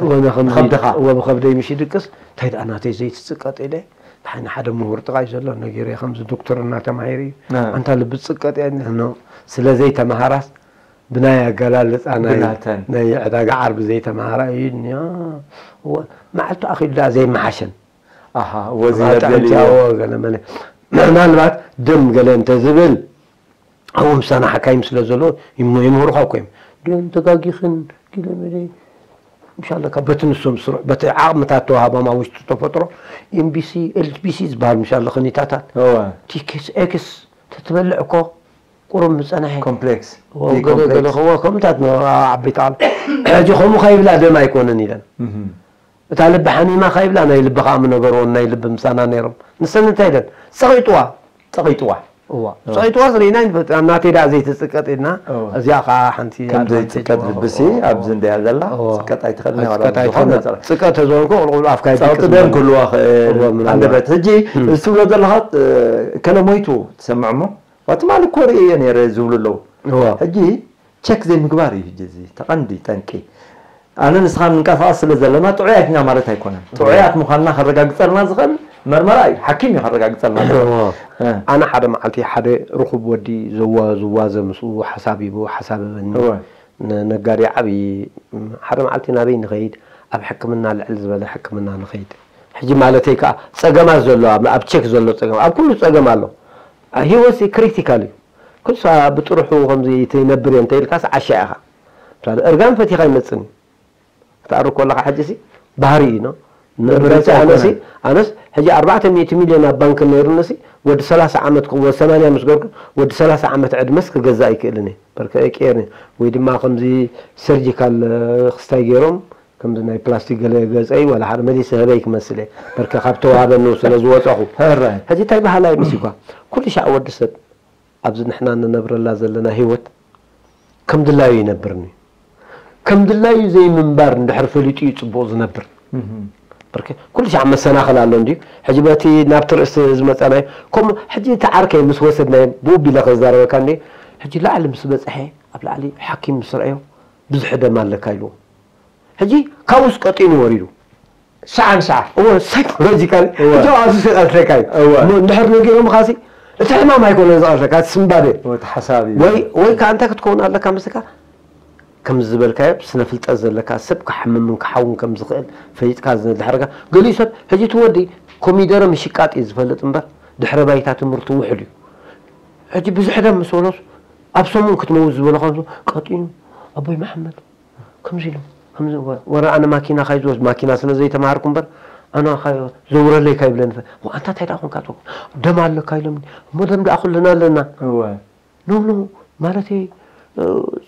ወነ ከም ከብድኻ። ወ-፣ ብኸብደይ ምሽ ይድቅስ። እንታይ ደኣ ናተይ ዘይትጽቀጥ ኢለ። ንሓይ ንሓደ ምሁር ጥቓይ ዘሎ ነጊረ ከምዚ ዶክተርና ተማሂሩ እዩ። እ። ኣንታ ልቢ ትጽቀጥ እያ እኒሆ። ስለ ዘይተማሃራስ ብናይ ኣገላልጻ ናይ፣ ብናተን። ናይ ዕዳጋ ዓርቢ ዘይተማሃራ እዩ እኒሆ። እወ፣ መዓልቱ ኣኺሉ ደኣ ዘይመሓሸን። ኣሃ፣ እወ፣ ኣጋጣሚ ዘይበደል እዩ። እቲኣ፣ እወ፣ ገለ መለ። ምናልባት ደም ገለ እንተዝብል፣ ኣብኡ ምሳና ሓካይም ስለ ዘለዉ ይም-፣ ይምህሩኻ እኮ እዮም። ግን ተጋጊኽን፣ ገለ መለ፣ ምሻለካ በቲ ንሶም ስሩዕ፣ በቲ ዓቕምታት ተዋህቦም ኣብ ውሽጢ ተፈጥሮ፣ ኤምቢሲ፣ ኤልቢሲ ዝበሃል ምሻለ ኸኒታታት፣ እወ። ቲ ኤክስ ኤክስ ተትበልዕ እኮ ቁሩብ ምጸናሐ። ኮምፕሌክስ። እወ፣ ቲ ገለ፣ ገለ ኮምፕሌክስ። ከዎ ከምታት ነ-፣ ዓ-፣ ዓበይቲ ቃል። ሕጂ ከምኡ ከይብላ ደም ኣይኮነን ኢለን። እህ። እታ ልቢ ሓሚማ ከይብላ ናይ ልቢ ከኣ ምነበርዎን ናይ ልቢ ምሳና ነይሮም። ንሰን እንታይ ኢለን? ጸቒጥዋ። ጸቒጥዋ። እዋ። እዋ። ጸቒጥዋ ዝርኢና ይንፈልጥ። ናተይ ደኣ ዘይትጽቀጥ ኢልና፣ እዋ። እዚኣ ከኣ ሓንቲ ከም ኣድቫንቴጅ ዘይጽቀጥ እዋ። ልብሲ እዋ። ኣብዚ እንድያ ዘላ፣ እዋ። ጽቀጥ ኣይትኽእልን እያ፣ ጽቀጥ ዝኾነ ኣይትኽእልን። ጸ-፣ ጽቀጥ ተዝኾንኩ ቁልቁል ኣፍካ ጸቕጢ ይድቅስ ደም ነይሩ። ክህልዋ ኽእል፣ እዋ፣ ምናልባት። ኣንደበት። ሕጂ፣ እም። እዚ ትብሎ ዘለኻ፣ እ፣ ከለ ሞይቱ ትሰምዕ እሞ፣ ዋ፣ ትማሊ እኮ ርእየ ነይረ ዝብሉ ኣለዉ። እዋ። ሕጂ፣ ቸክ ዘይምግባር እዩ ሕጂ እዚ ተቐንዲ ጠንቂ። ኣነ ንስኻን ንንቀሳቐስ ስለ ዘለና ጥዑያት ኢና ማለት ኣይኮነን። ጥዑያት ምዃንና ከረጋግጸልና ዝኽእል መርመራ እዩ፣ ሓኪም እዩ ከረጋግጸልና። እዎ። እ። ኣነ ሓደ መዓልቲ ሓደ ርኹብ ወዲ ዘዋ ዝዋዘ ምስኡ ሓሳብ ሂቡ ሓሳብ ህበኒ። እወ። ነ- ነጋዴ ዓብዪ ሓደ መዓልቲ ናበይ ንኸይድ ኣብ ሕክምና ልዕል ዝበለ ሕክምና ንኸይድ። ሕጂ ማለተይ ከዓ ጸገማት ዘሎ ኣብ ኣብ ቸክ ዘሎ ጸገም ኣብ ኩሉ ጸገም ኣሎ። ህይወት ክሪቲካል እዩ። ኩልሳ ብጥርሑ ከምዚ ትነብር እየ እንተኢልካስ ዓሻ ኢኻ። እርጋን ፈቲኻ ይመፅን እዩ። ክትኣርግ ከለኻ ሕጂ ሲ ባህሪ እዩ ነው። ንብረት ንብረት ኣነሲ ኣይኮነን። ኣነስ ሕጂ ኣርባዕተ ሚእቲ ሚልዮን ኣብ ባንክ ነይሩኒ ሲ ወዲ ሰላሳ ዓመት ክወ ሰማንያ ምስ ገርኩ ወዲ ሰላሳ ዓመት ዕድመስ ክገዛእ ኣይክእልን እየ። በርከ ቀየርኒ ወይ ድማ ከምዚ ሰርጂካል ክስታይ ገይሮም ከምዚ ናይ ፕላስቲክ ገለ ገፀይ ወላ ሓደ መሊሰ ህበይ ክመስል እየ። በርከ ካብ ተዋህበ ነው ስለ ዝወፀኹ ሕራይ። ሕጂ እንታይ ባህላ ይምስ እኳ ኩሉ ሻዕ ወዲ ሰብ ኣብዚ ንሕና ንነብረላ ዘለና ህይወት ከም ድላዩ ይነብርኒ። ከም ድላዩ ዘይምንባር እንድሕር ፈሊጡ እዩ ጽቡቕ ዝነብር። በርክ ኩሉ ሻዕ መሰናኽል ኣሎ እንዲ ሕጂ በቲ ናብቲ ርእሲ ዝመጻናዮ ከምኡ ሕጂ እቲ ዓርከይ ምስ ወሰድናዮ ብኡ ቢለ ክዛረበካ እንዲ ሕጂ ላዕሊ ምስ በጽሐ ኣብ ላዕሊ ሓኪም ምስ ረኣዮ ብዙሕ ደም ኣለካ ኢልዎ። ሕጂ ካብኡስ ቀጢኑ ወሪዱ ሰዓን ሰዓ እወ ሳይኮሎጂካል እወ። ሕጂ ኣብዚ ዝቐትለካ እዩ እወ። እሞ እንድሕር ነጊሮምኻ ሲ እቲ ሕማም ኣይኮነን ዝቐትለካ እቲ ስምባደ ወቲ ሓሳብ እዩ ወይ ወይ ከዓ እንታይ ክትከውን ኣለካ ምስካ ከም ዝበልካዮ ስነ ፍልጠት ዘለካ ሰብ ክሓምምን ክሓውን ከም ዝኽእል ፈሊጥካ ዝድሕርካ ገሊኡ ሰብ ሕጂ እቲ ወዲ ኮሚደረ ምሽቃጥ እዩ ዝፈልጥ እምበር ድሕረ ባይታ ትምህርቱ ውሕድ እዩ ሕጂ ብዙሕ ደም ምስ በሎስ ኣብ ሰሙን ክትመውት ዝበሎ ከምዚ ቀጢኑ ኣቦይ መሓመድ ከምዚ ኢሉ ከምዚ ወረ ኣነ ማኪና ካይ ዝወስድ ማኪና ስለ ዘይተማሃርኩ እምበር ኣነ ካይ ዘውረለይ ካይ ብለን ኣንታ እንታይ ደኣ ኮንካ ትወ ደም ኣለካ ኢሎም እሞ ደም ደኣ ኩልና ኣለና እወ ኖ ኖ ማለት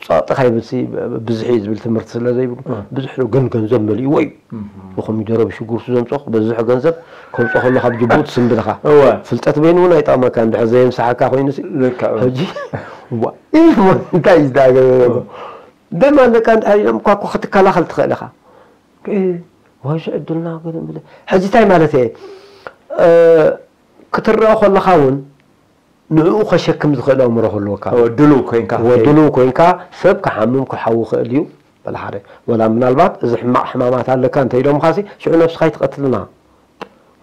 ጸቕጢ ካይብል ሲ ብዙሕ እዩ ዝብል ትምህርቲ ስለ ዘይብሉ ብዙሕ ግን ገንዘብ መሊእዎ እዩ ብኮሚደሮ ብሽጉርቱ ዘምፀኹ በዝሕ ገንዘብ ከምፀ ከሎ ካብ ጅቡት ስምብልኻ እወ ፍልጠት በይኑ እውን ኣይጠቕመካ እንድሕር ዘየምሳሓካ ኮይኑ ሲ ልክዕ እወ። ሕጂ ዋ ኢልሞ እንታይ እዩ ዝዳገበ ደማ ደቃ እንድሕር ኢሎም እኳ እኮ ክትከላኸል ትኽእል ኢኻ ዋይሱ ዕድልና ገለ ምለ ሕጂ እንታይ ማለት እየ እ፣ ክትረአ ከለኻ እውን ንዕኡ ከሸክም ዝኽእል ኣእምሮ ክህልወካ እወ፣ ድሉው ኮይንካ ወድሉ ኮይንካ ሰብ ክሓምም ክሓዊ ክእል እዩ በለ ሓደ ወላ ምናልባት እዚ ሕማቕ ሕማማት ኣለካ እንተ ኢሎምኻ ሲ ሽዑ ነብስኻ ይትቐትልና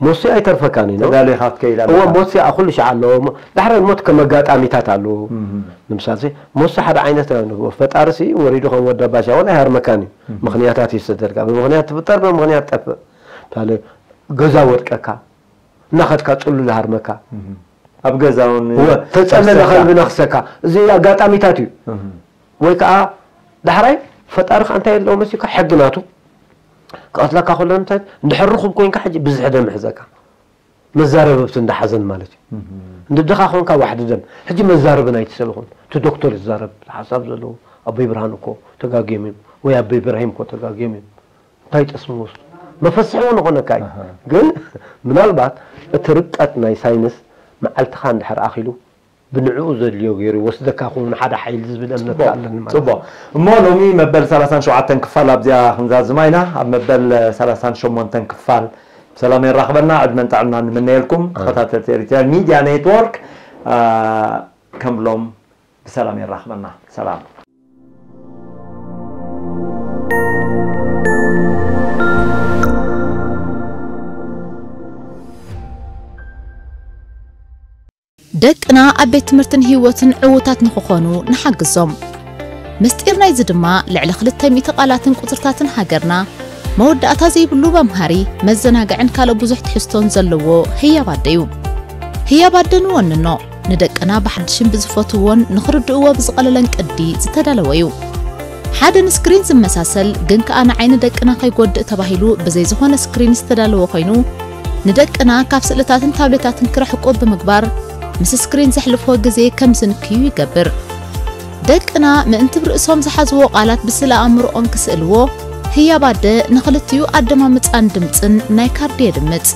ሞሲ ኣይተርፈካን እዩ ነው ተዳሊኻ ክትከይድ እወ ኣለካ ሞት ሲ ኩሉ ሻዕ ኣለዎ እሞ ዳሕራይ ሞት ከም ኣጋጣሚታት ኣለዎ ንምሳሌ ሲ ሞት ሲ ሓደ ዓይነት ፈጣሪ ሲ ወሪዱ ከም ወደ ባሻ ወላ ኣይሃርመካን እዩ ምኽንያታት ይሰደልካ ብምኽንያት ትፍጠር ብምኽንያት ጠፍእ ምሳሌ ገዛ ወድቀካ እናኸድካ ፅሉል ሃርመካ ኣብ ገዛ እውን እወ ተፀለለ ነፍሰካ- ከልቢ ነኽሰካ እዚ ኣጋጣሚታት እዩ ወይ ከዓ ዳሕራይ ፈጣሪ ከዓ እንታይ ኣለዎ መሲልካ ሕጊ ናቱ ክቐትለካ ከሎ እንታይ እንድሕር ርኹብ ኮይንካ ሕጂ ብዝሒ ደም ይሕዘካ መዛረብብቲ እንዳሓዘን ማለት እዩ እንድድኻ ኮንካ ዋሕዲ ደም ሕጂ መዛረቢ ናይቲ ሰብ ይኹን እቲ ዶክተር ይዛረብ ሓሳብ ዘለዎ ኣቦይ ብርሃን እኮ ተጋግዮም እዮም ወይ ኣቦይ ብራሂም እኮ ተጋግዮም እዮም እንታይ ጠስሚ ወስዱ መፈስሒ እውን ይኾነካ እዩ ግን ምናልባት እቲ ርቀት ናይ ሳይንስ መዓልትኻ እንድሕር ኣኺሉ ብንዕኡ ዘድልዮ ገይሩ ይወስደካ ክውን ሓደ ሓይሊ ዝብል እምነት ኣለኒ ማለት እዩ። ጽቡቕ እሞ ሎሚ መበል ሰላሳን ሸውዓተን ክፋል ኣብዚኣ ክንዛዝማ ኢና ኣብ መበል ሰላሳን ሸሞንተን ክፋል ብሰላም የራኽበና ዕድመን ጥዕና ንምነየልኩም ተኸታተልቲ ኤሪትሪያን ሚድያ ኔትወርክ ከም ሎም ብሰላም የራኽበና ሰላም ደቅና ኣብ ቤት ትምህርትን ህይወትን ዕዉታት ንኽኾኑ ንሓግዞም። ምስጢር ናይዚ ድማ ልዕሊ ክልተ ሚእቲ ቃላትን ቁጽርታትን ሃገርና መወዳእታ ዘይብሉ መምሃሪ፣ መዘናግዕን ካልእ ብዙሕ ትሕዝቶን ዘለዎ ህያብ ኣደ እዩ። ህያብ ኣደ ንወንኖ፣ ንደቅና ብሓድሽን ብዝፈትውዎን ንኽርድእዎ ብዝቐለለን ቅዲ ዝተዳለወ እዩ። ሓደ ንስክሪን ዝመሳሰል ግን ከኣ ንዓይኒ ደቅና ከይጎድእ ተባሂሉ ብዘይ ዝኾነ ስክሪን ዝተዳለወ ኮይኑ ንደቅና ካብ ስእልታትን ታብሌታትን ክርሕቁ ብምግባር ምስ ስክሪን ዘሕልፍዎ ግዜ ከም ዝንክዩ ይገብር። ደቅና ምእንቲ ብርእሶም ዝሓዝዎ ቃላት ብስእለ ኣእምሮኦም ክስእልዎ ህያብ ኣደ ንኽልቲኡ ኣደማምጻን ድምጽን ናይ ካርዲ የድምጽ።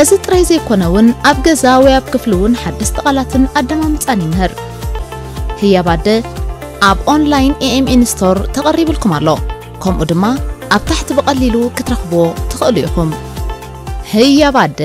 እዚ ጥራይ ዘይኮነ እውን ኣብ ገዛ ወይ ኣብ ክፍሊ እውን ሓደስቲ ቃላትን ኣደማምጻን ይምህር። ህያብ ኣደ ኣብ ኦንላይን ኤኤምኤን ስቶር ተቐሪብልኩም ኣሎ። ከምኡ ድማ ኣብ ታሕቲ ብቐሊሉ ክትረኽብዎ ትኽእሉ ኢኹም። ህያብ ኣደ